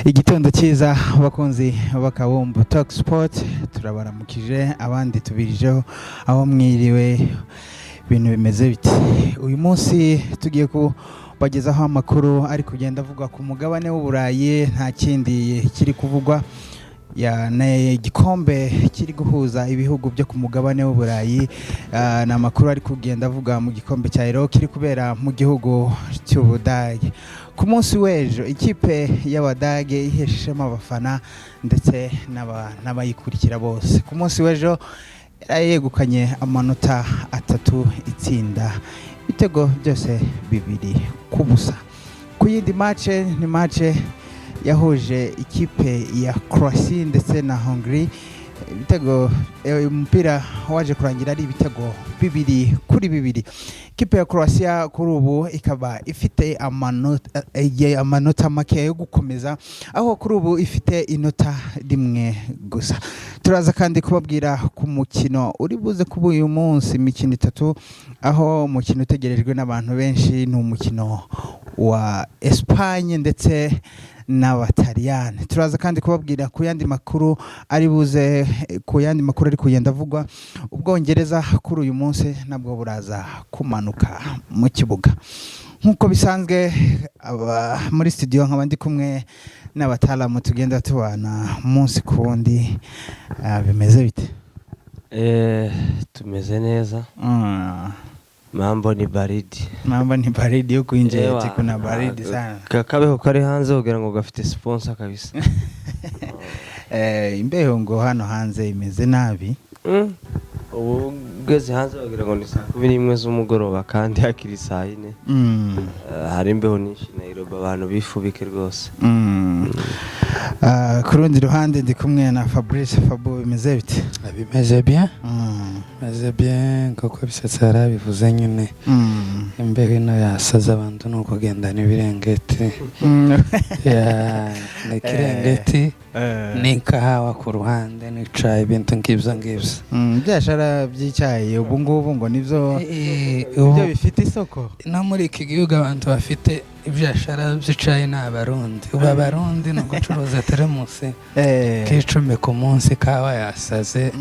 Igitondo cyiza, abakunzi b'Akabumbu Talk Sport. Turabaramukije, abandi tubirijeho aho mwiriwe. Ibintu bimeze biti? Uyu munsi tugiye kubagezaho amakuru ari kugenda avugwa ku mugabane w'Uburayi. Nta kindi kiri kuvugwa ya ni igikombe kiri guhuza ibihugu byo ku mugabane w'Uburayi. Ni amakuru ari kugenda avuga mu gikombe cya Euro kiri kubera mu gihugu cy'Ubudage. Ku munsi w'ejo, ikipe y'Abadage iheshejemo abafana ndetse n'abayikurikira bose. Ku munsi w'ejo yari yegukanye amanota 3, itsinda ibitego byose 2-0. Ku yindi match, ni match yahuje ikipe ya Croatia ndetse na Hongrie. Ibitego, umupira waje kurangira ari ibitego 2-2. Ikipe ya Croatia kuri ubu ikaba ifite amanota make yo gukomeza, aho kuri ubu ifite inota 1 gusa. Turaza kandi kubabwira ku mukino uri buze kuba uyu munsi, imikino itatu, aho umukino utegerejwe n'abantu benshi ni umukino wa Espagne ndetse n'Abataliyani. Turaza kandi kubabwira ku yandi makuru ari buze, ku yandi makuru ari kugenda avugwa. Ubwongereza kuri uyu munsi nabwo buraza kumanuka mu kibuga. Nk'uko bisanzwe, aba muri studio nkaba ndi kumwe n'abatalamu tugenda tubana umunsi ku wundi. Bimeze bite? Tumeze neza. Mambo ni baridi. Mambo ni baridi huku nje. Ewa, eti kuna baridi sana. Kabeho kari hanze kugira ngo gafite sponsor kabisa. Imbeho ngo hano hanze imeze nabi. Ubu ugeze hanze bagira ngo ni saa 11 z'umugoroba kandi hakiri saa 4. Hari imbeho nyinshi Nairobi, abantu bifubike rwose. Ah, ku rundi ruhande ndi kumwe na Fabrice. Fabu, bimeze bite? Bimeze bien. Bimeze bien kuko Bisetse yarabivuze nyine. Imbeho ino yasaze abantu, ni ukugendana ibirengeti. Ya, ni ikirengeti n'ikahawa ku ruhande n'icayi, ibintu ngibyo ngibyo. Byashara by'icyayi ubu ngubu ngo nibyo ubu nibyo bifite isoko. No muri iki gihugu abantu bafite ibyashara by'icayi ni Abarundi. Ubu Abarundi ni ugucuruza teremusi k'10 ku munsi, kawa yasaze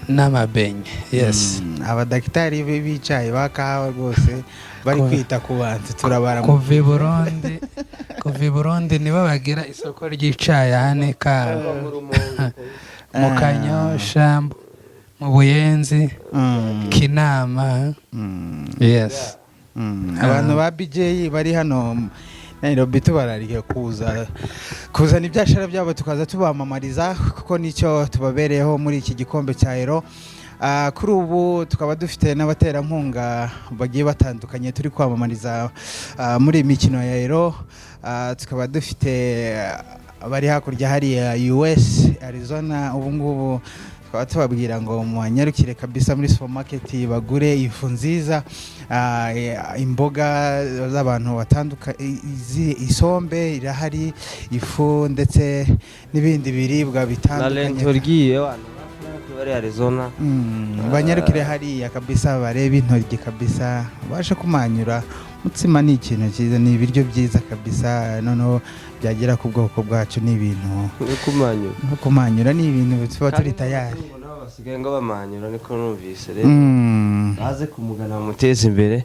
n'amabenye, yes. Abadakitari b'icyayi ba kawa rwose bari kwita ku bantu, turabara. Kuva i Burundi nibo bagira isoko ry'icayi aha n'ikawa mu Kanyosha, mu Buyenzi, Kinama, yes. Abantu ba BJ bari hano Nairobi tubarariye kuza kuzana ibyashara byabo, tukaza tubamamariza, kuko nicyo tubabereyeho muri iki gikombe cya Euro. Kuri ubu tukaba dufite n'abaterankunga bagiye batandukanye turi kwamamariza muri iyi mikino ya Euro. Tukaba dufite abari hakurya hariya US Arizona. Ubu ngubu tukaba tubabwira ngo muhanyarukire kabisa muri supermarket bagure ifu nziza, imboga z'abantu batandukanye, isombe irahari, ifu ndetse n'ibindi biribwa Na bitandukanye. Lentorgi abantu bari Arizona. Banyarukire hariya kabisa barebe intoryi kabisa, babashe kumanyura umutsima. Ni ikintu cyiza, ni ibiryo byiza kabisa. Noneho byagera ku bwoko bwacu ni ibintu no kumanyura. No kumanyura ni ibintu tuba turi tayari. Nabo basigaye ngo bamanyura, niko numvise rero. Baze kumugana bamuteze imbere.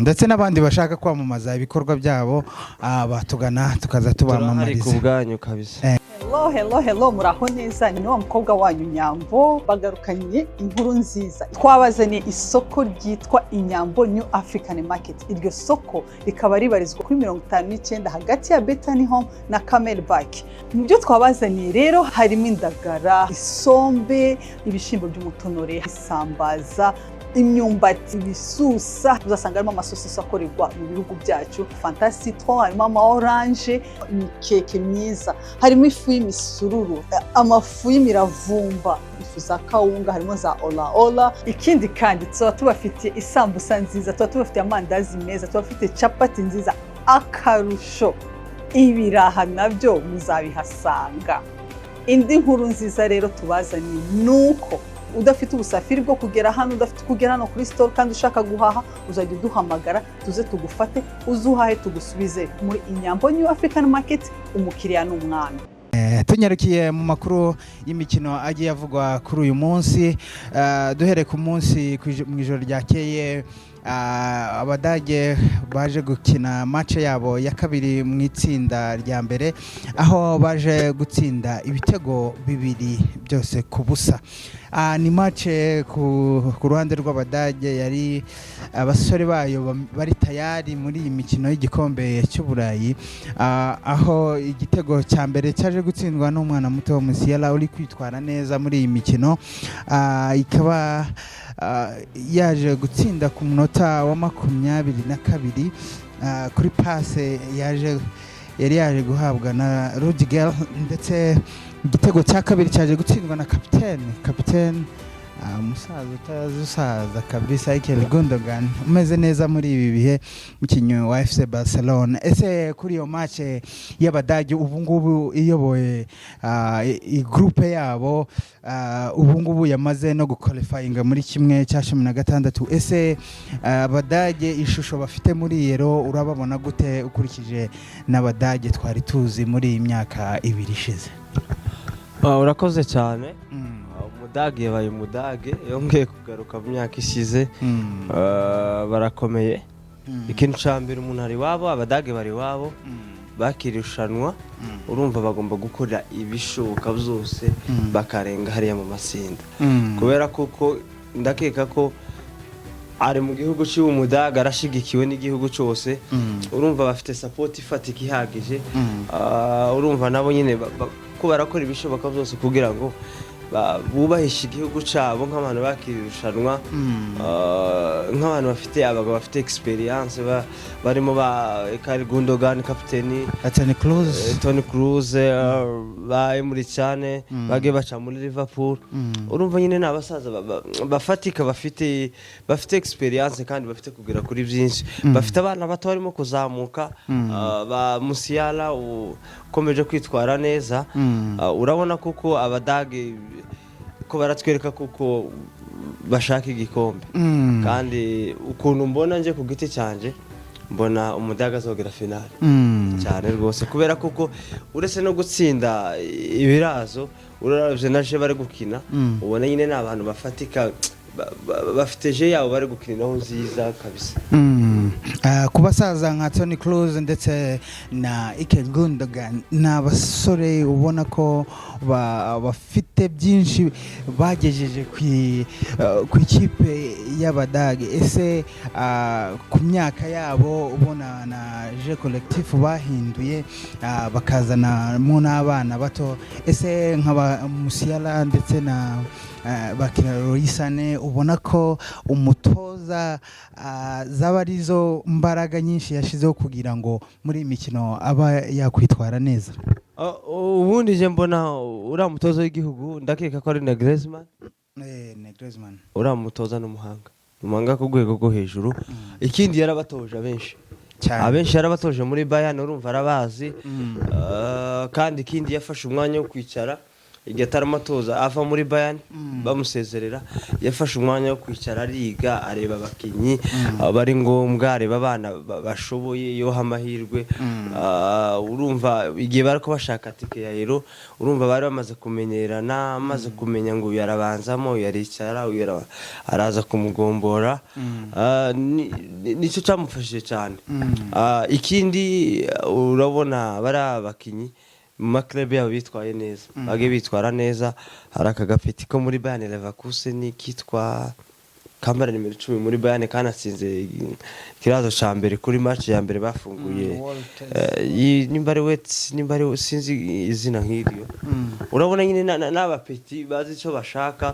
Ndetse n'abandi bashaka kwamamaza ibikorwa byabo, batugana tukaza Turahari tubamamariza. ku bwanyu kabisa. Hello, hello, hello, muraho neza? Ni wa mukobwa wanyu Nyambo, bagarukanye inkuru nziza. Twabazaniye isoko ryitwa Inyambo New African Market. Iryo soko rikaba ribarizwa kuri 59 hagati ya Bethany Home na Camel Bike. Mu byo twabazaniye rero harimo indagara, isombe, ibishyimbo by'umutonore, isambaza, imyumbati, ibisusa. Uzasanga harimo amasosiso akorerwa mu bihugu byacu, Fanta citron, harimo ama orange, imikeke myiza, harimo ifu y'imisururu, amafu y'imiravumba, ifu za kawunga, harimo za ola ola. Ikindi kandi tuba tubafitiye isambusa nziza, tuba tubafitiye amandazi meza, tubafitiye capati nziza. Akarusho, ibiraha nabyo muzabihasanga. Indi nkuru nziza rero tubazaniye ni uko Udafite ubusafiri bwo kugera hano, udafite kugera hano kuri store kandi ushaka guhaha, uzajya uduhamagara tuze tugufate, uzuhahe tugusubize. Muri Inyambo New African Market, umukiriya ni umwami. Tunyarukiye mu makuru y'imikino agiye avugwa kuri uyu munsi, duhereye ku munsi mu ijoro ryakeye, Abadage baje gukina match yabo ya kabiri mu itsinda rya mbere, aho baje gutsinda ibitego 2-0. Ni match ku ruhande rw'Abadage yari abasore bayo bari tayari muri iyi mikino y'igikombe cy'Uburayi, aho igitego cya mbere cyaje gutsindwa n'umwana muto wa Musiala uri kwitwara neza muri iyi mikino, ikaba yaje gutsinda ku munota wa 22, kuri passe yaje yari yaje guhabwa na Rudiger, ndetse igitego cya kabiri cyaje gutsindwa na kapitene, umusaza utazi usaza kabisa, Ilkay Gundogan, umeze neza muri ibi bihe, umukinnyi wa FC Barcelona. Ese kuri iyo match y'Abadage ubu ngubu iyoboye i groupe yabo, ubu ngubu yamaze no guqualifyinga muri 1/16, ese Abadage ishusho bafite muri Euro urababona gute ukurikije n'Abadage twari tuzi muri iyi myaka 2 ishize? Urakoze cyane. Umudage yabaye umudage, yongeye kugaruka mu myaka ishize. Barakomeye. Ikintu cya mbere, umuntu ari iwabo, Abadage bari iwabo, bakira irushanwa. Urumva bagomba gukora ibishoboka byose bakarenga hariya mu matsinda, kubera kuko ndakeka ko ari mu gihugu cy'Umudage, arashigikiwe n'igihugu cyose. Urumva bafite support ifatika ihagije. Urumva nabo nyine ko barakora ibishoboka byose kugira ngo bubahishe igihugu cyabo nk'abantu bakira irushanwa, nk'abantu bafite abagabo bafite experience, barimo ba Ilkay Gundogan kapiteni, Toni Kroos, Toni Kroos, ba Emre Can bagiye baca muri Liverpool. Urumva nyine ni abasaza bafatika, bafite experience kandi bafite kugera kuri byinshi. Bafite abana bato barimo kuzamuka, ba Musiala ukomeje kwitwara neza. Urabona kuko Abadage ko baratwereka kuko bashaka igikombe. Kandi ukuntu mbona nje ku giti cyanjye, mbona Umudage azogera finale cyane rwose, kubera kuko uretse no gutsinda ibirazo, uravye na jeu bari gukina, ubona nyine ni abantu bafatika, bafite jeu yabo bari gukiniraho nziza kabisa. Ku basaza nka Toni Kroos ndetse na Ilkay Gundogan, ni abasore ubona ko bafite byinshi bagejeje ku ikipe y'Abadage. Ese ku myaka yabo, ubona na jeu collectif bahinduye, bakazanamo n'abana bato, ese nk'aba Musiala ndetse na bakina Leroy, ubona ko umutoza zaba arizo mbaraga nyinshi yashizeho kugira ngo muri iyi mikino aba yakwitwara neza? Ubundi je mbona uriya mutoza w'igihugu, ndakeka ko ari na Griezmann. Ni Griezmann. Uriya mutoza ni umuhanga, ni umuhanga ku rwego rwo hejuru. Ikindi, yarabatoje abenshi. Cyane. Abenshi yarabatoje muri Bayern, urumva arabazi. Kandi ikindi, yafashe umwanya wo kwicara igihe ataramatoza ava muri Bayern, bamusezerera, yafashe umwanya wo kwicara ariga, areba abakinnyi bari ngombwa, areba abana bashoboye, yoha amahirwe. Urumva igihe bari ko bashaka tike ya Euro, urumva bari bamaze kumenyerana, amaze kumenya ngo uyu arabanzamo, uyu aricara, uyu araza kumugombora. Nicyo cyamufashije cyane. Ikindi, urabona bari abakinnyi mu maclub yabo bitwaye neza, bagiye bitwara neza. Hari aka gapeti ko muri Bayern Leverkusen kitwa kambara nimero 10 muri Bayern, kanatsinze ikirazo ca mbere kuri match ya mbere bafunguye. Nimba ari Wets, nimba ari, sinzi izina nk'iryo. Urabona nyine n'abapeti bazi icyo bashaka,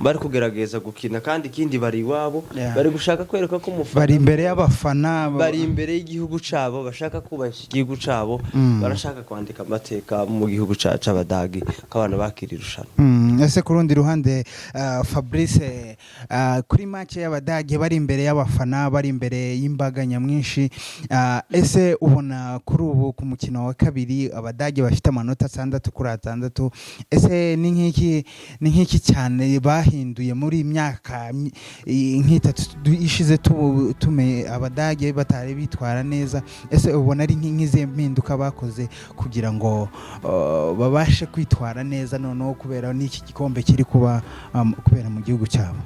bari kugerageza gukina. Kandi ikindi, bari iwabo, bari gushaka kwereka ko umufana Bari imbere y'abafana. Bari imbere y'igihugu cabo, bashaka kubahisha igihugu cabo, barashaka kwandika amateka mu gihugu c'Abadagi ko abantu bakira irushanwa. Ese ku rundi ruhande, Fabrice, kuri Match y'Abadage bari imbere y'abafana, bari imbere y'imbaga nyamwinshi. Ese ubona kuri ubu ku mukino wa kabiri Abadage bafite amanota 6 kuri 6, ese ni nk'iki cyane bahinduye muri iyi myaka nk'itatu ishize tume Abadage batari bitwara neza? Ese ubona ari nk'izihe mpinduka bakoze kugira ngo babashe kwitwara neza noneho kubera n'iki gikombe kiri kuba kubera mu gihugu cyabo?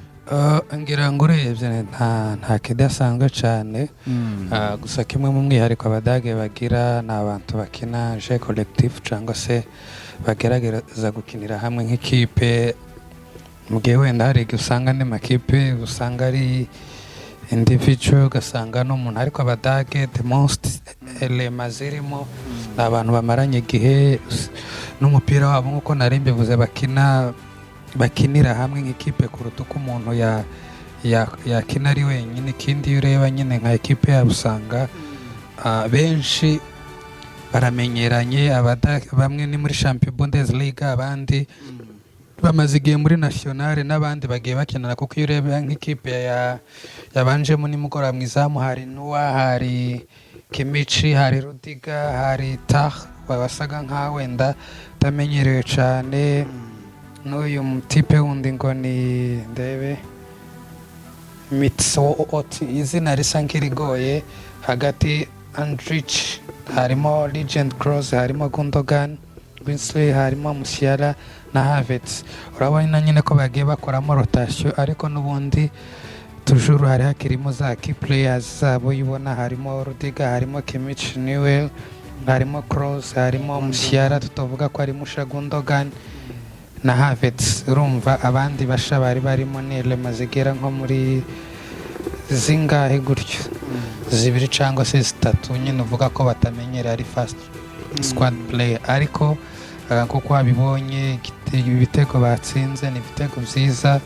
Ngira ngo urebye nta kidasanzwe cyane. Gusa kimwe mu mwihariko Abadage bagira ni abantu bakina jeu collectif, cyangwa se bagerageza gukinira hamwe nk'ikipe, mu gihe wenda hari igihe usanga andi makipe usanga ari individual, ugasanga n'umuntu, ariko Abadage the most element zirimo ni abantu bamaranye igihe n'umupira wabo, nk'uko nari mbivuze, bakinira hamwe nk'ikipe kuruta uko umuntu yakina ari wenyine. Ikindi, iyo ureba nyine nka ekipe yabo, usanga benshi baramenyeranye. Bamwe ni muri champion Bundesliga, abandi bamaze igihe muri nationale, n'abandi bagiye bakinana, kuko iyo ureba nk'ikipe yabanjemo nimugoroba, mu izamu hari Neuer, hari Kimmich, hari Rudiger, hari Tah wasaga nkaho wenda utamenyerewe cyane, n'uyu mutipe wundi ngo ni ndebe Mitsooti, izina risa nk'irigoye. Hagati Andrich, harimo Legend Kroos, harimo Gundogan, Winsley, harimo Musiala na Havertz. Urabona nyine ko bagiye bakoramo rotation, ariko n'ubundi toujours hari hakirimo za key players zabo. Ubona harimo Rudiger, harimo Kimmich, Neuer, harimo Kroos, harimo Musiala, tutavuga ko ari Musha, Gundogan na Havertz. Urumva abandi basha bari barimo ni element zigera nko muri zingahe gutyo, zibiri cyangwa se zitatu nyine, uvuga ko batamenyereye ari first squad play. Ariko kuko wabibonye, ibitego batsinze ni ibitego byiza.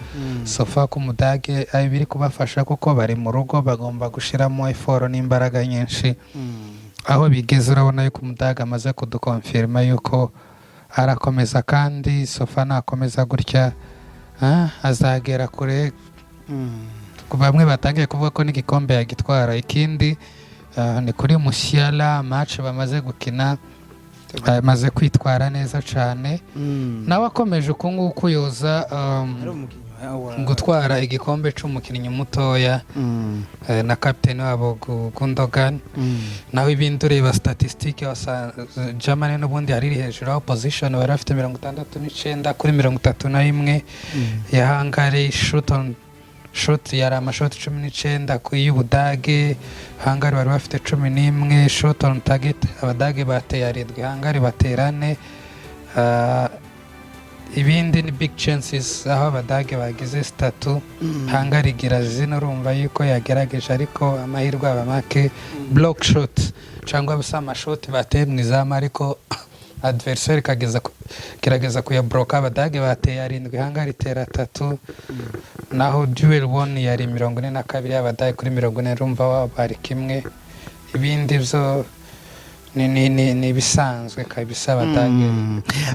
So far ko Umudage biri kubafasha, kuko bari mu rugo, bagomba gushyiramo effort n'imbaraga nyinshi. Aho bigeze, urabona yuko Umudage amaze kudukonfirima yuko arakomeza, kandi so far nakomeza gutya azagera kure. Bamwe batangiye kuvuga ko n'igikombe yagitwara. Ikindi ni kuri Musiala, match bamaze gukina amaze kwitwara neza cyane. Nawe akomeje uku nguku yoza Ari umukinnyi gutwara igikombe c'umukinnyi mutoya na kapiteni wabo Gundogan. Naho ibindi, ureba statistique, Germany n'ubundi yari iri hejuru, aho possession bari bafite 69 kuri 31 ya Hungary. Shoot on shot yari amashoti 19 ku y'Ubudage, Hungary bari bafite 11. Shot on target, Abadage bateye arindwi, Hungary batera ane. Ibindi ni big chances, aho Abadage bagize zitatu, Hungary igira zino. Urumva yuko yagerageje, ariko amahirwe aba make. Block shot, cyangwa se amashoti bateye mu izamu ariko adversaire ikageza gerageza kuyabloka, Abadage bateye arindwi, Hungary itera atatu. Naho duel won yari 42 y'Abadage kuri 40, urumva bari kimwe. Ibindi byo ni ibisanzwe kabisa, Abadage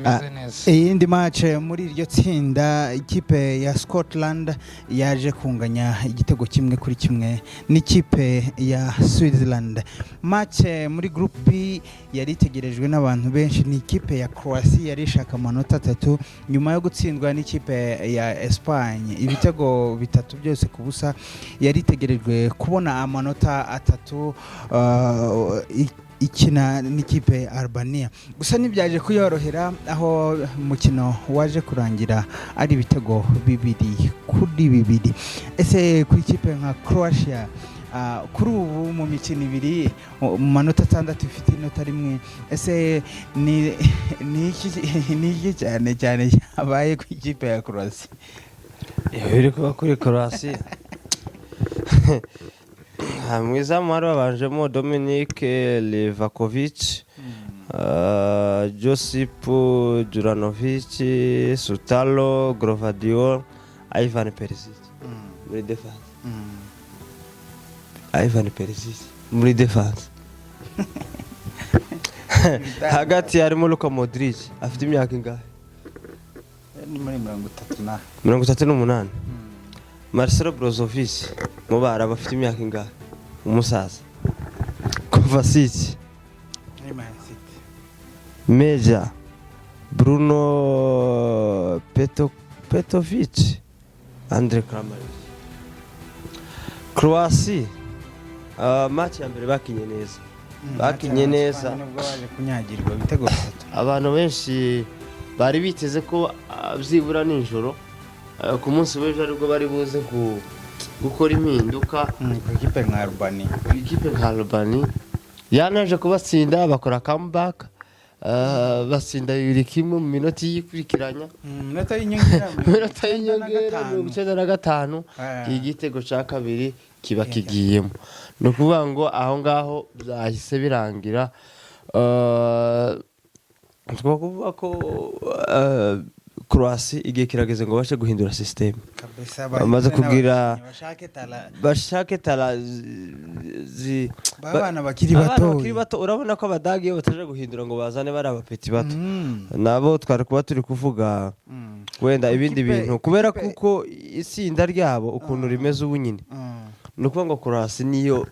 bameze neza. Iyindi match muri iryo tsinda, ikipe ya Scotland yaje kunganya igitego 1-1 n'ikipe ya Switzerland. Match muri group B yari itegerejwe n'abantu benshi ni ikipe ya Croatia yari ishaka amanota atatu nyuma yo gutsindwa n'ikipe ya Espagne ibitego bitatu byose ku busa. Yari itegerejwe kubona amanota atatu ikina n'ikipe ya Albania, gusa ntibyaje kuyorohera, aho umukino waje kurangira ari ibitego 2-2. Ese ku ikipe nka Croatia, kuri ubu mu mikino ibiri, mu manota 6, ifite inota rimwe, ese ni iki cyane cyane cyabaye ku ikipe ya Croatia? Biri kuba kuri Croatia, mu izamu hari babanjemo Dominic Livakovic, Josip Juranovic, Sutalo Gvardiol, Ivan Perisic muri defense. Ivan Perisic muri defense. Hagati harimo Luka Modric, afite imyaka ingahe? Ni muri 30 na 38. Marcelo Brozovic mu bara bafite imyaka ingahe? Umusaza Kovacic, Ni Man City. Meja, Bruno Petrovic, Andre Kramaric. Croatie, match ya mbere bakinye neza. Bakinye neza. Nubwo baje kunyagirwa ibitego bitatu. Abantu benshi bari biteze ko byibura nijoro, ku munsi w'ejo aribwo bari buze gukora impinduka. Ku ikipe nka Albania. Ikipe nka Albania yanaje kubatsinda, bakora comeback, batsinda 2-1 mu minota yikurikiranya. Minota y'inyongera. Mu minota y'inyongera 95, igitego cya kabiri kiba kigiyemo. Ni ukuvuga ngo aho ngaho byahise birangira. Twakuvuga ko Croatie igihe kirageze ngo bashe guhindura system. Kabisa. Bamaze kugira- bashake tala bashake tara zi babana bakiri abana bato. Bakiri bato. Urabona ko Abadage iyo bataje guhindura ngo bazane bari abapeti bato, nabo twari kuba turi kuvuga wenda ibindi bintu, kubera kuko itsinda ryabo ukuntu rimeze ubu nyine, ni ukuvuga ngo Croatie niyo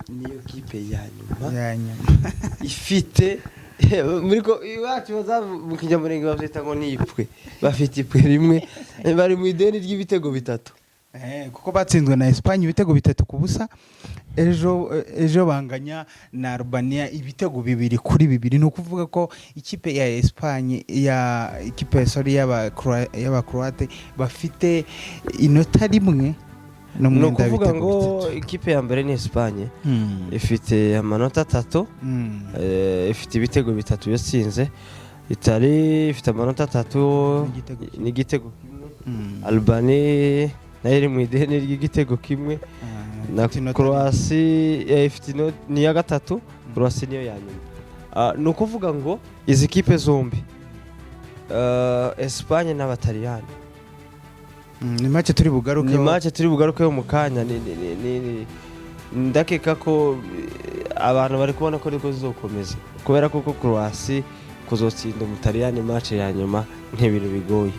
kipe ya nyuma Ya nyuma. ifite muri ko iwacu mu Kinyamurenge babyita ngo ni ipwe. Bafite ipwe rimwe, bari mu ideni ry'ibitego bitatu. Kuko batsinzwe na Espagne ibitego 3-0 ejo. Ejo banganya na Albania ibitego 2-2. Ni ukuvuga ko ikipe ya Espagne, ya ikipe, sorry, y'Abakroate bafite inota rimwe Ni n'umwenda ukuvuga w'ibitego ngo bitatu. ikipe ya mbere ni Espagne, ifite amanota 3, ifite ibitego bitatu yatsinze. Italy ifite amanota 3 N'igitego kimwe. N'igitego kimwe. Albania nayo iri mu ideni ry'igitego kimwe. Na Ifite inota. Croatie ifite ni iya gatatu, Croatie niyo ya nyuma. Ni ukuvuga ngo izi kipe zombi, Espagne n'Abataliyani, Ni match turi bugaruke. Ni match turi bugarukeho mu kanya. Ndakeka ko abantu bari kubona ko niko zizokomeza, kubera ko Croatie kuzotsinda Umutaliyani match ya nyuma nk'ibintu bigoye.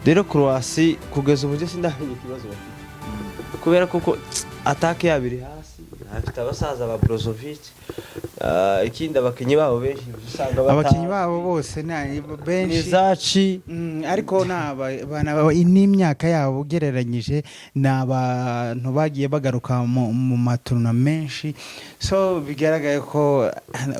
Rero Croatie kugeza ubu njye sindamenya ikibazo bafite, kubera kuko attaque yabo iri hasi, afite abasaza ba Brozovic. Ikindi abakinnyi babo benshi usanga Abakinnyi babo bose ni ni benshi. Zaci. Ariko ni n'imyaka yabo ugereranyije, ni abantu bagiye bagaruka mu maturuna menshi, so bigaragaye ko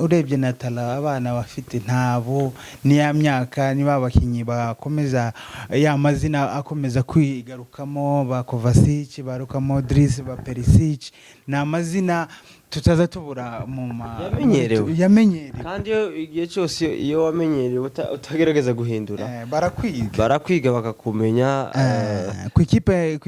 urebye na tara abana bafite ntabo n'iya myaka, niba abakinnyi bakomeza ya mazina akomeza kwigarukamo, ba Kovacic, ba Luka Modric, ba Perisic, ni amazina tutaza tubura mu ma Yamenyerewe. Yamenyerewe. Kandi iyo igihe cyose iyo wamenyerewe utagerageza guhindura, Barakwiga. Barakwiga bakakumenya. Ku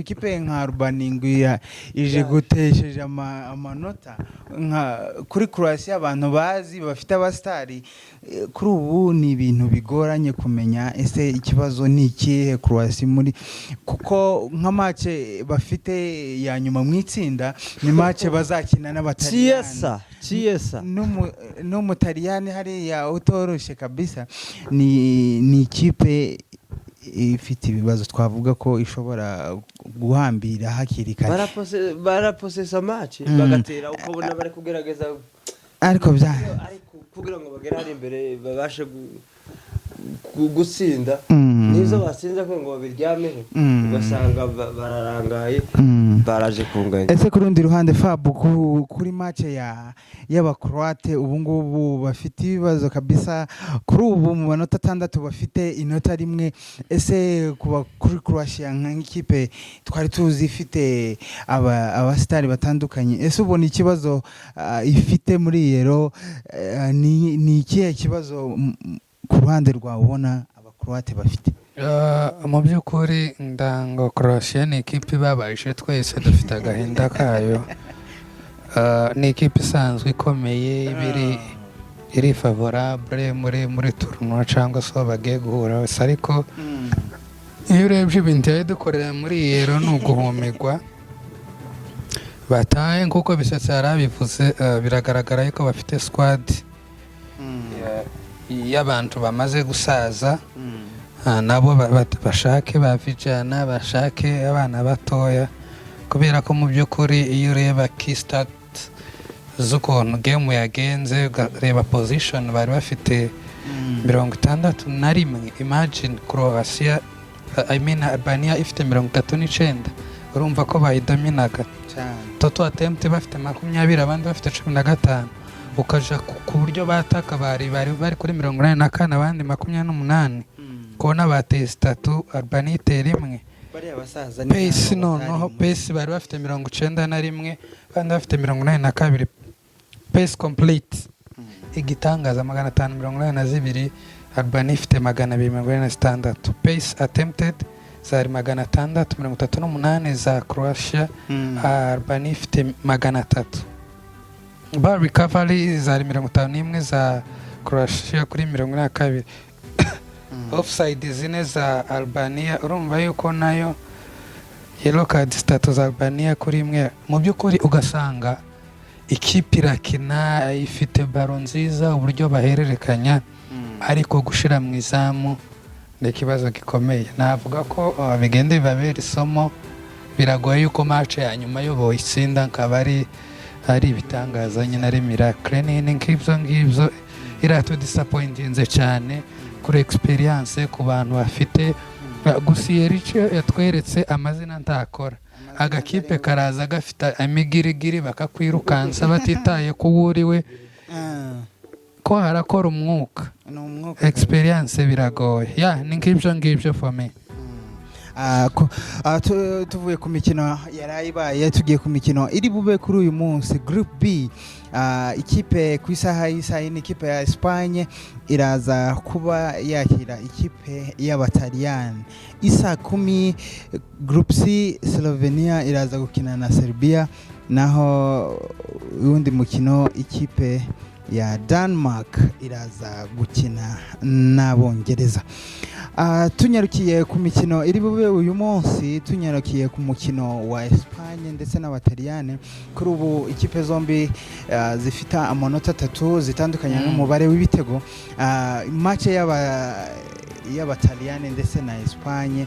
ikipe nka Albania ije gutesheje amanota nka kuri Croatia abantu bazi bafite abasitari, kuri ubu ni ibintu bigoranye kumenya ese ikibazo ni ikihe Croatia muri, kuko nka match bafite ya nyuma mu itsinda ni match bazakina n'Abataliyani. Chiesa, Chiesa. N'Umutaliyani hariya utoroshye kabisa. Ni ikipe ifite ibibazo, twavuga ko ishobora guhambira hakiri kare. Baraposesa match, bagatera ukabona bari kugerageza, ariko bya ariko kugira ngo bagere hano imbere babashe gutsinda, nizo batsinze kugira ngo babiryameho, ugasanga bararangaye, baraje kunganya. Ese ku rundi ruhande, Fabu, kuri match ya y'Abakroate ubu ngubu bafite ibibazo kabisa, kuri ubu mu manota 6 bafite inota rimwe. Ese kuba kuri Croatia nk'ikipe twari tuzi ifite abasitari batandukanye, ese ubona ikibazo ifite muri Euro, ni ikihe kibazo ku ruhande rwawe ubona Abakroate bafite? Mu by'ukuri ndango Croatia ni ikipe ibabaje, twese dufite agahinda kayo. Ni ikipe isanzwe ikomeye, ibiri iri favorable muri tournoi cyangwa se aho bagiye guhura hose, ariko iyo urebye ibintu yadukorera muri iyi Euro ni uguhumirwa bataye. Nk'uko Bisetse yari abivuze, biragaragara yuko bafite squad y'abantu bamaze gusaza. Nabo bashake ba vijana, bashake abana batoya. Kubera ko mu by'ukuri iyo ureba key stat z'ukuntu game yagenze, ukareba possession bari bafite 61, imagine Croatia, I mean Albania ifite 39, urumva ko bayidominaga. Cyane. Total attempt bafite 20, abandi bafite 15. Ukaja ku buryo bataka, bari kuri 84, abandi 28. Kubona bateye zitatu, Albania itera imwe. Bariya basaza ni Pace nkaho noneho batari pace bari bafite 91, abandi bafite 82. Pace complete, igitangaza, 582, Albania ifite 246. Pace attempted zari 638 za Croatia, Albania ifite 300. Ball recovery zari 51 za Croatia kuri 42. Offside zine za Albania, urumva yuko nayo yellow card zitatu za Albania kuri imwe. Mu by'ukuri ugasanga ikipe irakina, ifite ballon nziza, uburyo bahererekanya, ariko gushira mu izamu ni ikibazo gikomeye. Navuga ko bigenda bibabera isomo. Biragoye yuko match ya nyuma yo boyitsinda, nkaba ari ibitangaza nyine, ari miracle nini nk'ibyo ngibyo. Iratudisappointinze cyane kuri experience ku bantu bafite. Gusa iyo icyo yatweretse, amazina ntakora. Agakipe karaza gafite amigirigiri, bakakwirukansa batitaye ku wo uriwe, ko harakora umwuka. Ni umwuka. Experience biragoye ya, ni nk'ibyo ngibyo for me. Tuvuye ku mikino yaraye ibaye, tugiye ku mikino iri bube kuri uyu munsi. Group B, ikipe ku isaha y'isaha yine, ikipe ya Espagne iraza kuba yakira ikipe y'Abataliyani. Isa 10, Group C, Slovenia iraza gukina na Serbia, naho uwundi mukino ikipe ya Denmark iraza gukina n'Abongereza. Tunyarukiye ku mikino iri bube uyu munsi, tunyarukiye ku mukino wa Espagne ndetse n'Abataliyani. Kuri ubu ikipe zombi zifite amanota atatu zitandukanye n'umubare w'ibitego. Match y'Abataliyani ndetse na Espagne,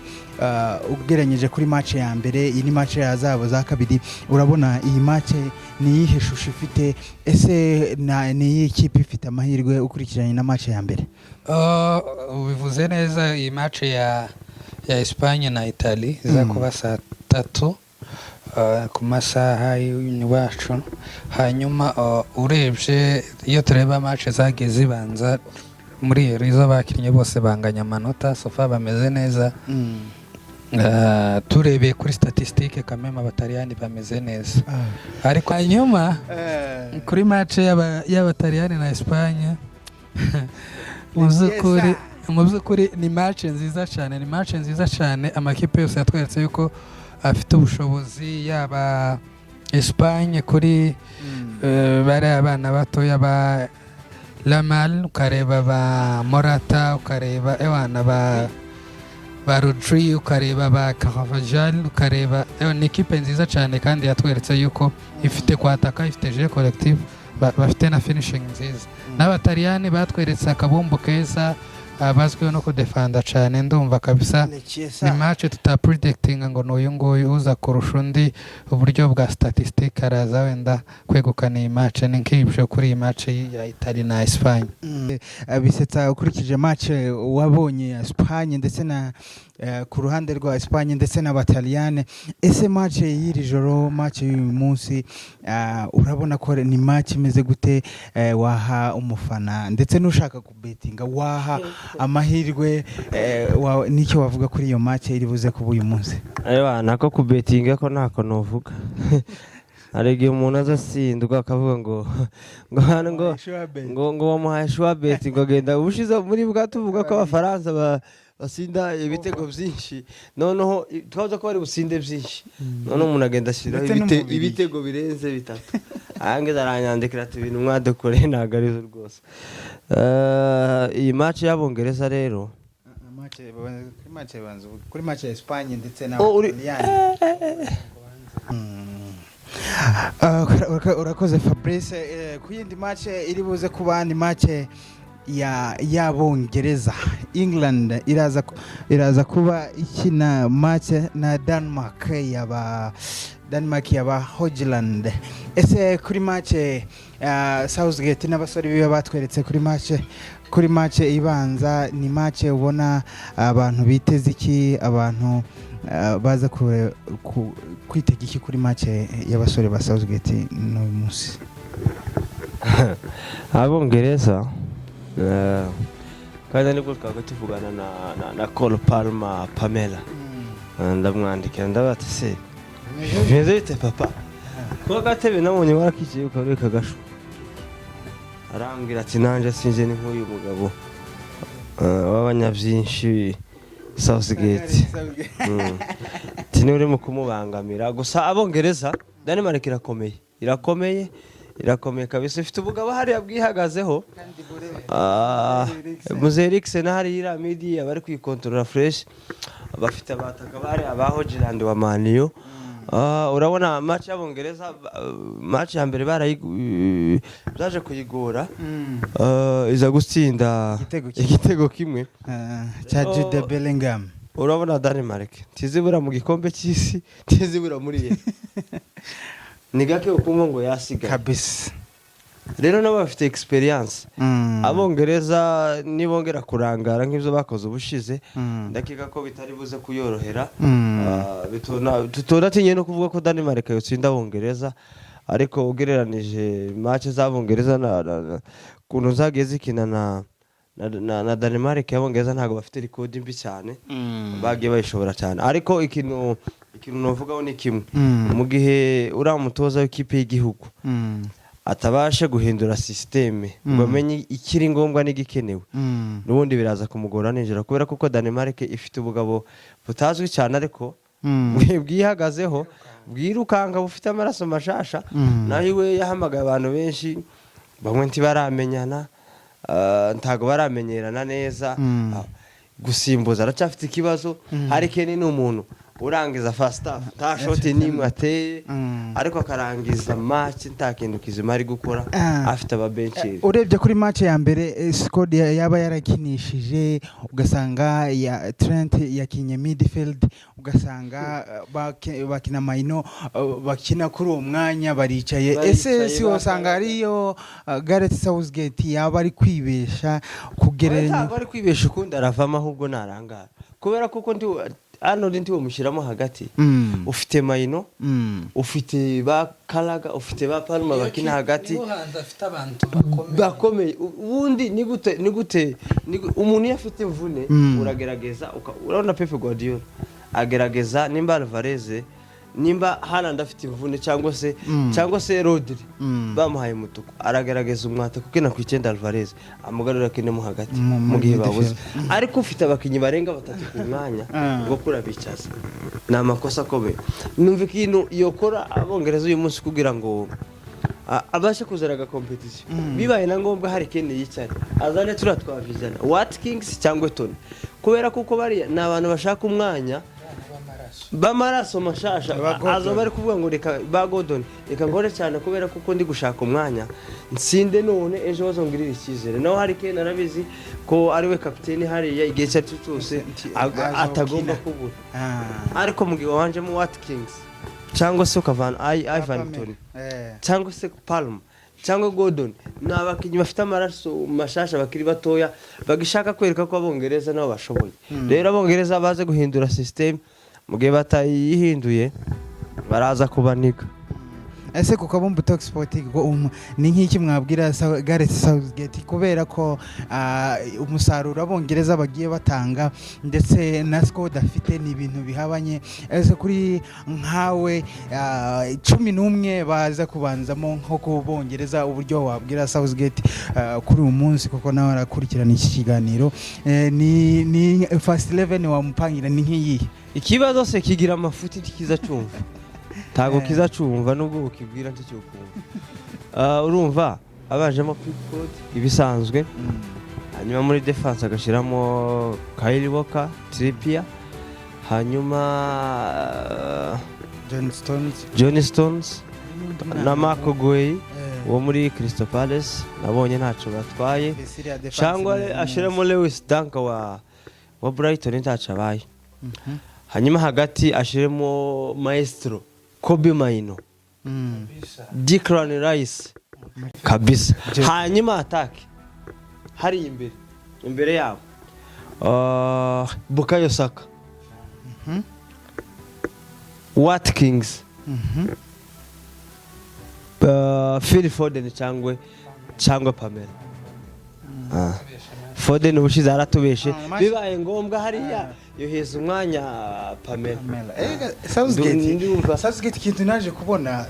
ugereranyije kuri match ya mbere, iyi ni match ya zabo za kabiri, urabona iyi match ni iyihe shusho ifite? Ese ni iyihe kipe ifite amahirwe ukurikiranye na match ya mbere? Ubivuze neza. Iyi match ya Espagne na Italy iza kuba saa 3 ku masaha y'iwacu. Hanyuma urebye, iyo tureba match zagiye zibanza muri iyo, izo bakinnye bose banganya amanota, so far bameze neza. Turebeye kuri statistique kameme, Abataliyani bameze neza. Ariko hanyuma kuri match y'Abataliyani na Espagne, mu by'ukuri ni match nziza cyane, ni match nziza cyane. Amakipe yose yatweretse yuko afite ubushobozi, yaba Espagne kuri bariya abana batoya ba Yamal, ukareba ba Morata, ukareba ewana ba Rodri, ukareba ba Carvajal, ukareba ewa, ni ikipe nziza cyane kandi yatweretse yuko ifite kwataka, ifite jeu collectif, bafite na finishing nziza. N'Abataliyani batweretse akabumbu keza, bazwiho no kudefanda cyane. Ndumva kabisa ni match tutapredictinga ngo n'uyu nguyu uza kurusha undi. Uburyo bwa statistique araza wenda kwegukana iyi match. Ni nk'ibyo kuri iyi match ya Italy na Espagne. Bisetsa, ukurikije match wabonye ya Espagne ndetse na ku ruhande rwa Espagne ndetse n'Abataliyane, ese match y'iri joro, match y'uyu munsi, urabona ko ni match imeze gute? Waha umufana ndetse n'ushaka kubetinga, waha amahirwe n'icyo wavuga kuri iyo match iri buze kuba uyu munsi? Ewa, nako kubetinga ko ntako novuga. Hari igihe umuntu aza asindwa akavuga ngo hano ngo bamuhaye sure bet, ngo agenda. Ubushize muri bwa tuvuga ko Abafaransa basinda ibitego byinshi, noneho twavuze ko bari businde byinshi, noneho umuntu agenda ashyiraho Ndetse n'umubiri. ibitego birenze bitatu. Ahangiza aranyandikira ati: "Ibintu mwadukoreye ntabwo ari zo rwose." Iyi match y'Abongereza rero Kuri match ya Espagne ndetse Oh, n'Abataliyani. Urakoze Fabrice. Ku yindi match iri buze kuba ni match ya y'Abongereza, England iraza kuba ikina match na Denmark yaba. Denmark yaba Hojlund. Ese kuri match Southgate n'abasore biwe batweretse kuri match ibanza, ni match ubona abantu biteze iki? Abantu baza kwitega iki kuri match y'abasore ba Southgate n'uyu munsi? Abongereza, kandi nibwo twaba tuvugana na Cole Palmer, Pamela. Ndamwandikira, ndabaza ati: "Se bimeze bite papa, kuba gatebe nabonye warakicaye ukareka gashuka?" Arambwira ati: "Nanjye sinjye, ni nk'uyu mugabo w'abanyabyinshi Southgate." Ati niwe urimo kumubangamira gusa. Abongereza, Denmark irakomeye, irakomeye, irakomeye kabisa, ifite ubugabo hariya bwihagazeho. Muze Eriksen hariya, iriya midi abari kwikontorora fresh, bafite abataka bari aba Hojlund wa Man U. Urabona match y'Abongereza, match ya mbere barayi byaje kuyigora, iza gutsinda Igitego kimwe. Igitego kimwe Cya Jude Bellingham. Urabona Denmark ntizibura mu gikombe cy'isi, ntizibura muri ye, ni gake ukumva ngo yasigaye. Rero nabo bafite experience. Abongereza nibongera kurangara nk'ibyo bakoze ubushize, ndakeka ko bitari buze kuyorohera. Tunatinye no kuvuga ko Denmark yotsinda Abongereza, ariko ugereranije match z'Abongereza na kuntu zagiye zikina na Denmark, Abongereza ntabwo bafite record mbi cyane, bagiye bayishobora cyane. Ariko ikintu novugaho ni kimwe: mu gihe uriya mutoza w'ikipe y'igihugu atabashe guhindura système ngo amenye ikiri ngombwa n'igikenewe, n'ubundi biraza kumugora nijoro, kubera ko Denmark ifite ubugabo butazwi cyane ariko bwihagazeho, bwirukanka, bufite amaraso mashasha. Naho iwe yahamagaye abantu benshi, bamwe ntibaramenyana, ntago baramenyerana neza. Gusimbuza aracyafite ikibazo. Harry Kane ni umuntu urangiza first half nta shoti n'imwe ateye, ariko akarangiza match nta kintu kizima ari gukora, afite ababenceri. Urebye kuri match ya mbere, squad yaba yarakinishije, ugasanga ya Trent yakinye midfield, ugasanga bakina Mainoo, bakina kuri uwo mwanya baricaye. Ese Baricaye, si usanga ariyo Gareth Southgate yaba ari kwibesha kugereranya? Ntabwo ari kwibesha ukundi, aravamo ahubwo narangara, kubera kuko ndi Arnold ntiwomushyiramo hagati. Ufite Mainoo, ufite ba Karaga, ufite ba Palmer bakina hagati. Niho hantu afite abantu bakomeye. Bakomeye. Ubundi ni gute umuntu iyo afite imvune, uragerageza urabona Pep Guardiola agerageza, nimba Alvarez, nimba Haaland afite imvune, cyangwa se Rodri bamuhaye umutuku, aragerageza umwata kuko ku icyenda Alvarez amugarura akinemo hagati mu gihe midfield. babuze. Ariko ufite abakinnyi barenga batatu ku mwanya ngo kurabicaza ni amakosa akomeye. Numva ikintu yokora Abongereza uyu munsi kugira ngo abashe kuzana agakompetisiyo, bibaye na ngombwa hari Kane yicare, azane turiya twavizana Watkins cyangwa Tony, kubera kuko bariya ni abantu bashaka umwanya b'amaraso mashasha. Ba Gordon. Aza bari kuvuga ngo reka ba Gordon, reka ngore cyane kubera kuko ndi gushaka umwanya, nsinde none ejo bazongirira icyizere. Naho hari Kane arabizi ko ari we kapiteni hariya, igihe icyo ari cyo cyose Aza atagomba gukina. kubura. Ariko mu gihe wabanjemo Watkins cyangwa se ukavana Ivan Toney cyangwa se Palmer cyangwa Gordon, ni abakinnyi bafite amaraso mashasha, bakiri batoya, bagishaka kwereka ko Abongereza nabo bashoboye. Rero Abongereza baze guhindura system, mu gihe batayihinduye baraza kubaniga. Ese ku Kabumbu Talk Sport ngo ni nk'iki mwabwira Gareth Southgate, kubera ko umusaruro Abongereza bagiye batanga ndetse na squad afite ni ibintu bihabanye? Ese kuri nkawe, 11 baza kubanzamo nko ku Bongereza, uburyo wabwira Southgate kuri uyu munsi, kuko nawe arakurikirana iki kiganiro, ni first 11 wamupangira ni nk'iyihe? Ikibazo se kigira amafuti, ntikiza cyumva, ntabwo kiza cyumva, nubwo ukibwira nticyukumva. Urumva abanjemo Pickford ibisanzwe, hanyuma muri defense agashyiramo Kyle Walker, Trippier, hanyuma John Stones. John Stones na Marco Guehi wo muri Crystal Palace, nabonye ntacyo batwaye, cyangwa ashyiramo Lewis Dunk wa Brighton, ntacyo abaye. Hanyuma hagati ashyiremo Maestro. Kobbie Mainoo, Declan Rice kabisa. Hanyuma attack hari imbere yabo, Bukayo Saka, Watkins, Phil Foden cyangwa Palmer. Foden ubushize aratubeshe. Bibaye ngombwa hariya yoheza umwanya Palmer. Southgate. Ndumva. Southgate, ikintu naje kubona,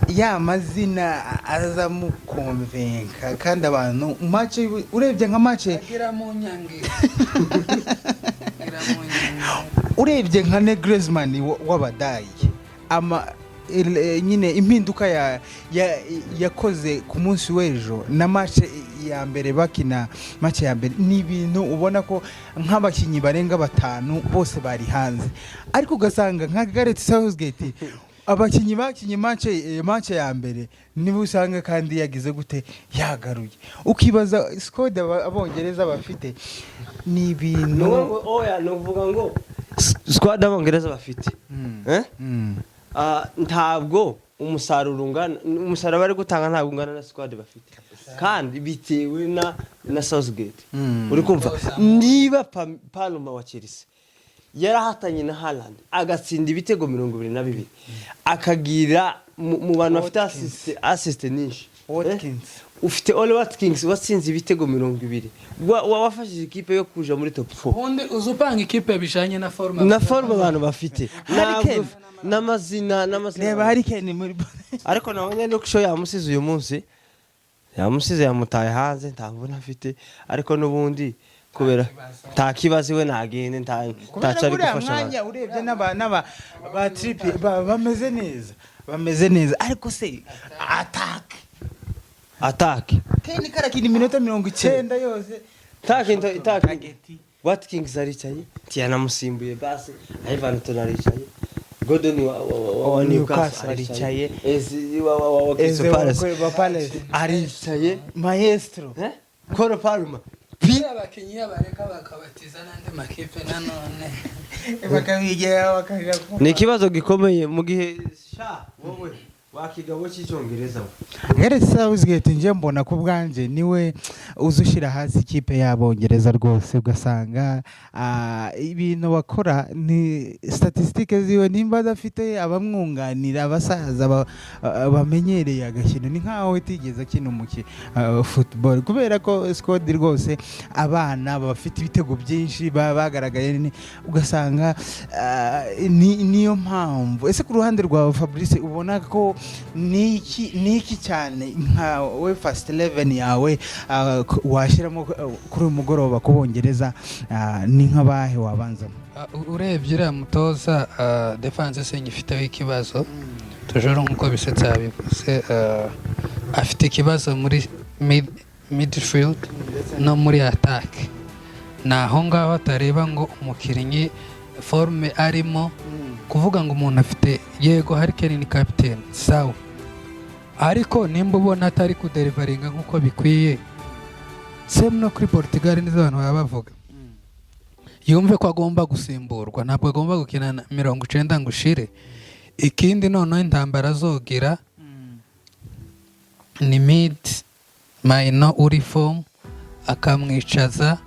ya mazina aza mukonvenka kandi abantu match, urebye nka match Agira mu nyange. Agira mu nyange. Urebye nka Nagelsmann w'Abadayi, ama nyine impinduka yakoze ku munsi w'ejo na match ya mbere, bakina match ya mbere, ni ibintu ubona ko nk'abakinnyi barenga batanu bose bari hanze, ariko ugasanga nka Gareth Southgate abakinnyi bakinye match ya mbere niba usanga kandi yagize gute, yagaruye, ukibaza squad Abongereza bafite ni ibintu. Ni ukuvuga ngo, oya, ni ukuvuga ngo squad Abongereza bafite, eh? Ntabwo umusaruro ungana, umusaruro bari gutanga ntabwo ungana na squad bafite, kandi bitewe na Southgate. Uri kumva niba Palmer wa Chelsea yarahatanye na Haaland agatsinda ibitego 22, akagira mu bantu bafite assist nyinshi. Watkins. Eh? Ufite Ollie Watkins watsinze ibitego 20, wafashije ikipe yo kuja muri top 4. Ubundi uza upanga ikipe bijanye na forme. Na forme abantu bafite. Harry Kane. Ntabwo n'amazina. Reba Harry Kane muri Ariko nabonye Luke Shaw yamusize uyu munsi, yamusize, yamutaye hanze, nta mvune afite, ariko n'ubundi kubera nta kibazo iwe, ntagende, nta kubera ntacyo ari buriya gufasha abantu. Mwanya urebye n'aba ba Trippier bameze neza, bameze neza, ariko se attack? Attack. Kane karakina iminota 90 yose. Attack, Watkins aricaye, ntiyanamusimbuye, basi Ivan Toney aricaye, Gordon wa Newcastle aricaye, Eze wa Eze Crystal Palace wa Palace aricaye. Maestro. Eh, Cole Palmer. Abakinnyi bareka bakabatiza n'andi makipe nanone. Bakabigera bakaja. Ni ikibazo gikomeye mu gihe sha wowe wakigabo cy'Icyongereza we. Gareth Southgate, nje mbona ku bwanje niwe uza ushyira hasi ikipe y'Abongereza rwose, ugasanga ibintu bakora ni statistique ziwe, nimba adafite abamwunganira, abasaza bamenyereye agakino, ni nkaho itigeze akina umukino football, kubera ko squad rwose abana bafite ibitego byinshi bagaragaye, ugasanga niyo mpamvu. Ese ku ruhande rwawe Fabrice, ubona ko niki cyane nka we first 11 yawe washyiramo kuri uyu mugoroba ku Bongereza, ni nk'abahe wabanzamo? Urebye uriya mutoza, defense se ngifiteho ikibazo tujoro, nk'uko Bisetsa yabivuze, afite ikibazo muri midfield no muri attack. Ni aho ngaho atareba ngo umukinnyi forme arimo, kuvuga ngo umuntu afite, yego Harry Kane ni captain, sawa, ariko nimba ubona atari kuderivaringa nk'uko bikwiye, same no kuri Portugal nizo abantu baba bavuga, yumve ko agomba gusimburwa, ntabwo agomba gukina na 90 ngo ushire. Ikindi noneho intambara azogira ni mid, Mainoo uri form akamwicaza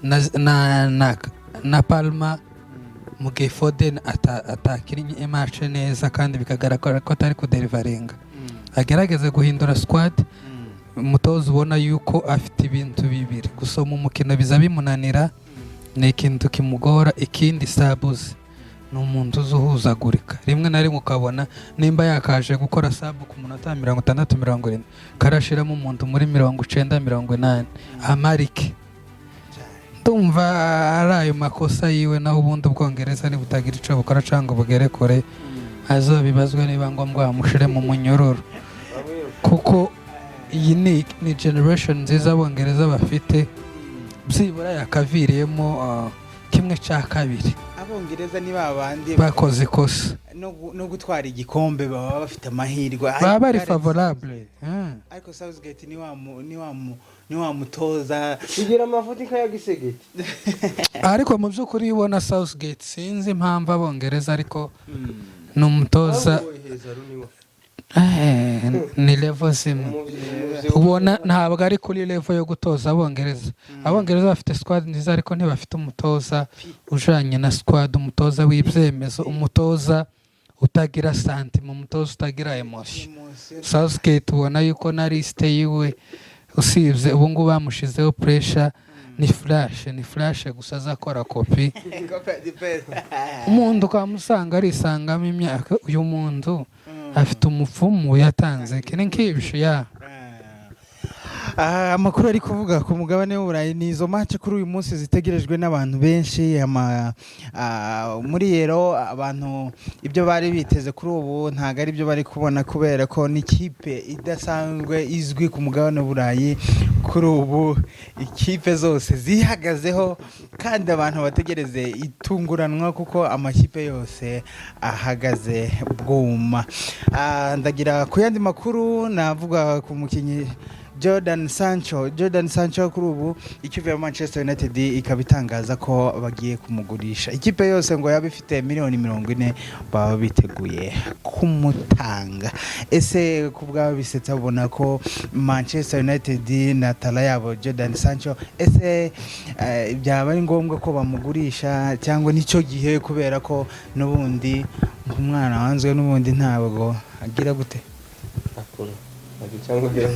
na Palmer, mu gihe Foden atakinnye match neza kandi bikagaragara ko atari kuderivaringa, agerageze guhindura squad. Umutoza ubona yuko afite ibintu bibiri: gusoma umukino biza bimunanira, ni ikintu kimugora. Ikindi, subs, ni umuntu uzi uhuzagurika, rimwe na rimwe ukabona nimba yakaje gukora sub ku munota 60, 70, karashiramo umuntu muri 90, 80 amarike. Ndumva ari ayo makosa yiwe, naho ubundi Ubwongereza nibutagira icyo bukora cyangwa bugere kure, azobibazwe, niba ngombwa bamushire mu munyururu, kuko iyi ni generation nziza Abongereza bafite, byibura yakaviriyemo 1/2. Abongereza ni ba bandi Bakoze ikosa. No gutwara igikombe baba bafite amahirwe. Baba bari favorable. Ariko Southgate ni wa mutoza. Kugira amafuti nk'aya Gisegeti. Ariko mu by'ukuri iyo ubona Southgate, sinzi impamvu Abongereza, ariko Ni umutoza, ni level zimwe. Ubona ntabwo ari kuri level yo gutoza Abongereza. Abongereza bafite squad nziza, ariko ntibafite umutoza ujanye na squad, umutoza w'ibyemezo, umutoza utagira sentiment, umutoza utagira emotion. Southgate ubona yuko na liste yiwe, usibye ubu ngubu bamushizeho pressure, ni flash, ni flash gusa, azakora copy. Umuntu ukamusanga arisangamo imyaka, uyu muntu afite umupfumu yatanze kene nk'ibyo ya. Amakuru ari kuvuga ku mugabane w'Uburayi ni izo match kuri uyu munsi zitegerejwe n'abantu benshi. Muri Euro abantu ibyo bari biteze kuri ubu ntabwo ari byo bari kubona, kubera ko n'ikipe idasanzwe izwi ku mugabane w'Uburayi kuri ubu ikipe zose zihagazeho, kandi abantu bategereze itunguranwa kuko amakipe yose ahagaze bwuma. Ndagira ku yandi makuru, navuga ku mukinnyi Jordan Sancho. Jordan Sancho kuri ubu ikipe ya Manchester United ikaba itangaza ko bagiye kumugurisha. Ikipe yose ngo yaba ifite miliyoni 40 baba biteguye kumutanga. Ese ku bwabo bisetsa babona ko Manchester United na tala yabo Jordan Sancho, ese byaba ari ngombwa ko bamugurisha cyangwa nicyo gihe, kubera ko n'ubundi umwana wanzwe n'ubundi ntabwo agira gute? Akura cyangwa ugira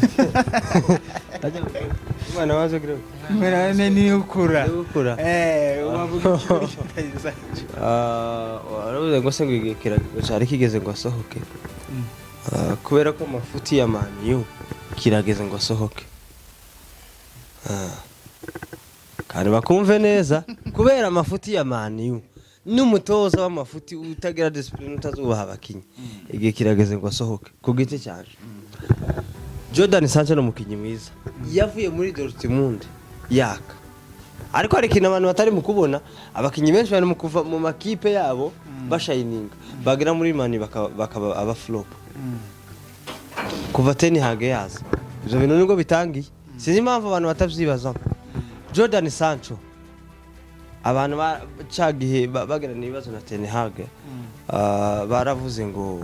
umwana waje ugira Umwana niyo ukura. Niwe ukura. Wavuga iki kuri Jordan Sancho? Waravuze ngo se ngo igihe cyari kigeze ngo asohoke. Kubera ko amafuti ya Man U kirageze ngo asohoke. Kandi bakumve neza, kubera amafuti ya Man U n'umutoza w'amafuti utagira discipline, utazubaha abakinyi, igihe kirageze ngo asohoke. Ku giti cyanje, Jordan Sancho ni umukinnyi mwiza, yavuye muri Dortmund yaka, ariko hari ikintu abantu batari mu kubona: abakinnyi benshi bari mu kuva mu makipe yabo bashayininga, bagera muri Man bakaba aba flop. Kuva Ten Hag yaza ibyo bintu nibwo bitangiye, sinzi impamvu abantu batabyibazamo. Jordan Sancho, abantu ca gihe bagirana ibibazo na Ten Hag, baravuze ngo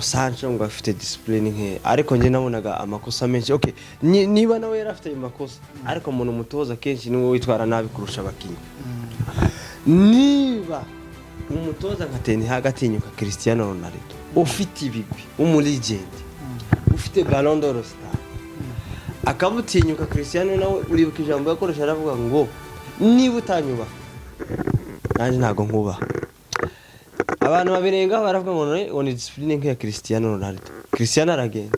Sancho ngo afite discipline nke, ariko njye nabonaga amakosa menshi. Okay, niba nawe yari afite ayo makosa, ariko umuntu umutoza kenshi niwe witwara nabi kurusha abakinnyi. Niba umutoza nka Ten Hag atinyuka Cristiano Ronaldo ufite ibigwi, w'umu legend, ufite Ballon d'Or star, akamutinyuka, Cristiano nawe uribuka ijambo yakoresha, aravuga ngo niba utanyubaha nanjye ntabwo nkubaha. Abantu babirengaho baravuga ngo ni discipline nk'iya Cristiano Ronaldo. Cristiano aragenda,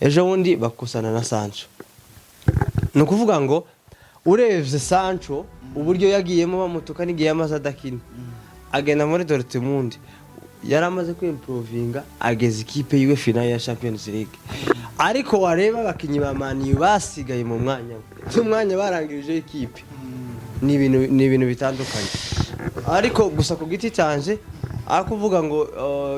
ejo bundi bakusana na Sancho. Ni ukuvuga ngo urebye Sancho uburyo yagiyemo bamutuka n'igihe yamaze adakina, agenda muri Dortmund yari amaze kwimprovinga, ageza ikipe yiwe finale ya Champions League. Ariko wareba abakinnyi ba Man U basigaye mu mwanya we n'umwanya barangirije ikipe, ni ibintu bitandukanye. Ariko gusa ku giti cyanjye, aho kuvuga ngo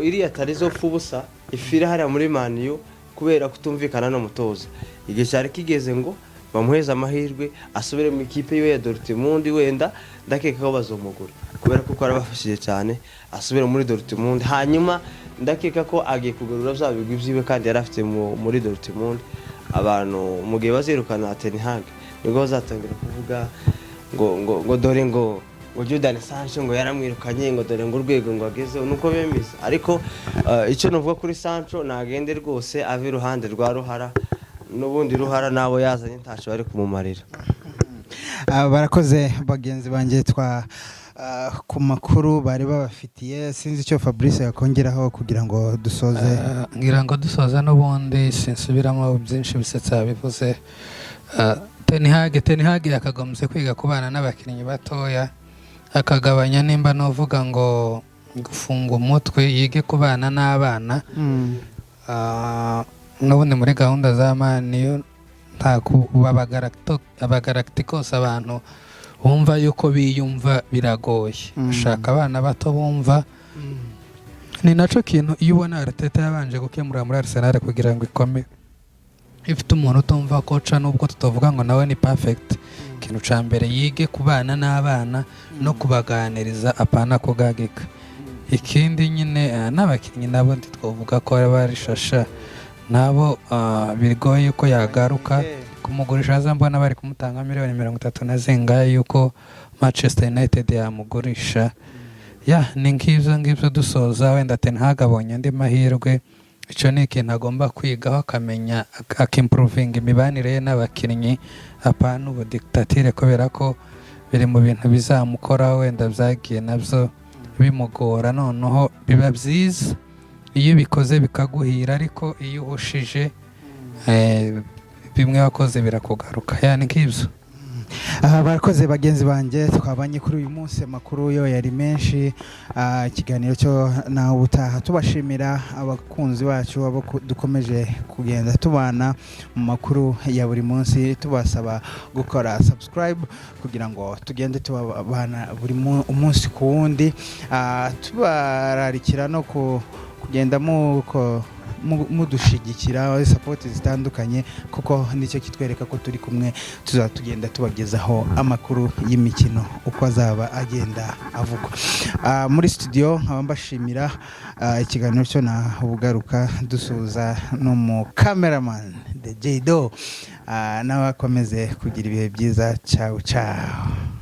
iriya tari zopfa ubusa ifire hariya muri Man U kubera kutumvikana n'umutoza, igihe cyari kigeze ngo bamuheze amahirwe asubire mu ikipe yiwe ya Dortmund. Wenda ndakeka ko bazomugura kubera ko arabafashije cyane, asubire muri Dortmund, hanyuma ndakeka ko agiye kugarura bya bigwi byiwe kandi yari afite muri Dortmund. Abantu mu gihe bazirukana Ten Hag nibwo bazatangira kuvuga ngo dore ngo Jordan Sancho ngo yaramwirukanye, ngo dore ngo urwego ngo agezeho nuko bemeza. Ariko icyo navuga kuri Sancho, nagende rwose ave iruhande rwa Ruhara, n'ubundi Ruhara nabo yazanye ntacyo bari kumumarira. Barakoze bagenzi banjye twa ku makuru bari babafitiye. Sinzi icyo Fabrice yakongeraho kugira ngo dusoze. Ngira ngo dusoza n'ubundi sinsubiramo byinshi, bisetsa bivuze. Ten Hag yakagombye kwiga kubana n'abakinnyi batoya, akagabanya nimba nuvuga ngo gufunga umutwe, yige kubana n'abana. N'ubundi muri gahunda za Man U nta kuba abagalacticos, abantu bumva yuko biyumva biragoye. Ashaka abana bato bumva. Ni nacyo kintu iyo ubona Arteta yabanje gukemura muri Arsenal kugira ngo ikomere, ifite umuntu utumva koca, nubwo tutavuga ngo nawe ni perfect. Ikintu cya mbere, yige kubana n'abana no kubaganiriza, apana kugagika. Ikindi nyine, n'abakinnyi nabo ntitwavuga ko bari shasha, nabo bigoye yuko yagaruka. Kumugurisha, aza mbona bari kumutanga miliyoni 30 na zingahe yuko Manchester United yamugurisha. Ya, ni nk'ibyo ngibyo. Dusoza, wenda Ten Hag abonye andi mahirwe. Icyo ni ikintu agomba kwigaho, akamenya akimprovinga imibanire ye n'abakinnyi, apana ubudictature, kubera ko biri mu bintu bizamukoraho, wenda byagiye nabyo bimugora. Noneho biba byiza iyo ubikoze bikaguhira, ariko iyo uhushije, bimwe wakoze birakugaruka. Ya, ni nk'ibyo. Aha barakoze bagenzi banjye twabanye kuri uyu munsi. Amakuru yo yari menshi. Ikiganiro cyo nawe ubutaha. Tubashimira abakunzi bacu abo dukomeje kugenda tubana mu makuru ya buri munsi, tubasaba gukora subscribe kugira ngo tugende tubabana buri umunsi ku wundi. Tubararikira no kugenda muko mudushigikira support zitandukanye, kuko nicyo kitwereka ko turi kumwe. Tuzaba tugenda tubagezaho amakuru y'imikino uko azaba agenda avugwa. Muri studio nkaba mbashimira. Ikiganiro cyo na ubugaruka, dusuhuza n'umu cameraman the Jdo, nawe akomeze kugira ibihe byiza. Ciao ciao.